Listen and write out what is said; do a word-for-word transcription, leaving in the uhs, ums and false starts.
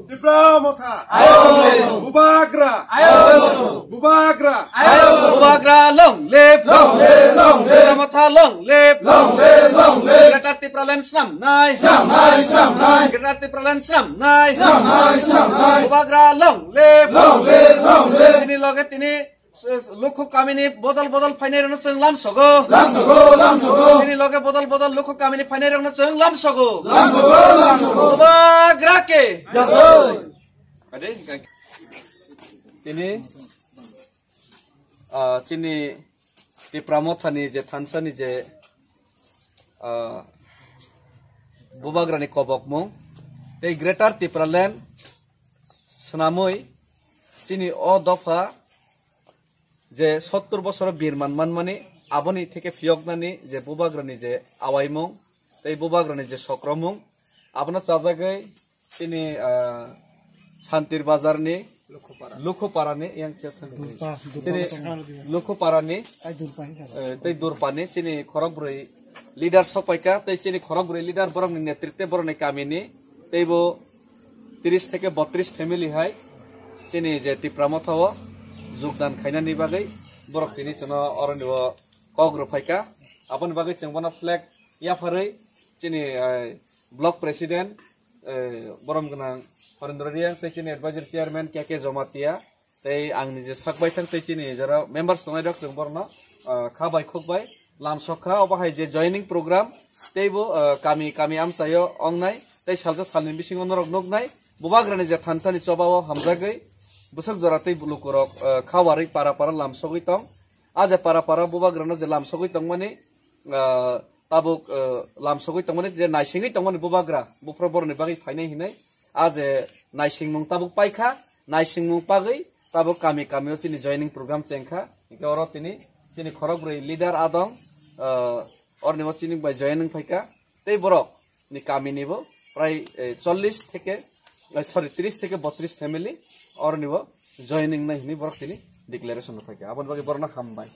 Tipra Motha. Bubagra. Bubagra. Bubagra long live. Tipra Motha long live. Greater Tipraland snam nai. Greater Tipraland snam nai. Bubagra long live. Tini loge tini Lukhu kamini bodol bodol phainai rokno chwng lamsogo. Lamsogo, lamsogo. Tini loge bodol bodol lukhu kamini phainai rokno chwng lamsogo. Lamsogo, lamsogo. Bubagra ke. Jai. Ade, tini, ah, chini Tipra Mothani je thansani je, ah, Bubagrani kobokmung tei Greater Tipraland swnamwi chini o dopha je sottur bosoro birman manmani, aboni theke phiyoknani je Bubagrani je awaimung tei Bubagrani je sokromung, abono chajagwi chini, ah, Santir Bazarni Lukhuparani yang chini Lukhuparani, eh, tei Durpani chini khorokbrwi leader sokpaikha, tei chini khorokbrwi leader borokni netritwe borokni kamini teibo tris theke botris family hai chini je Tipra Mothao jogdan khainani bagwi borok tini chwngno oroni o kok rwphaikha. Aboni bagwi chwng bono flag yapharwi chini, eh, block president, eh, borom gwnang Horendra Reang tei chini advisor chairman K K Jomatia tei ang nije sak baithang tei chini jara members tongnai rok chwng borno, ah, kha bai khuk bai lamsok kha. Obo hai je joining program teibo, ah, kami kami amchaio ongnai tei salsa salni bisingo norok nuknai Bubagrani je thansani chobao hamjagwi bwswk jora tei lukurok, ah, kha warwi para para lamsogwi tong. A je para para Bubagrano je lamsogwi tongmani, ah, tabuk, ah, lamsogwi tongmani je naisingwi tongmani Bubagra, buphro boroni bagwi phainai hinai. A je naisingmung tabuk paikha, naisingmung pagwi tabuk kami kamio chini joining program chengkha. Hingke oro tini chini khorokbrwi leader adong, ah, orni bo chini bai joining phaikha. Tei borok ni kami ni bo prai, eh, chollish theke, eh, sorry, tris theke botris family orni bo joining nai hinwi borok tini declaration rok phaikha. Aboni bagwi borokno hambai.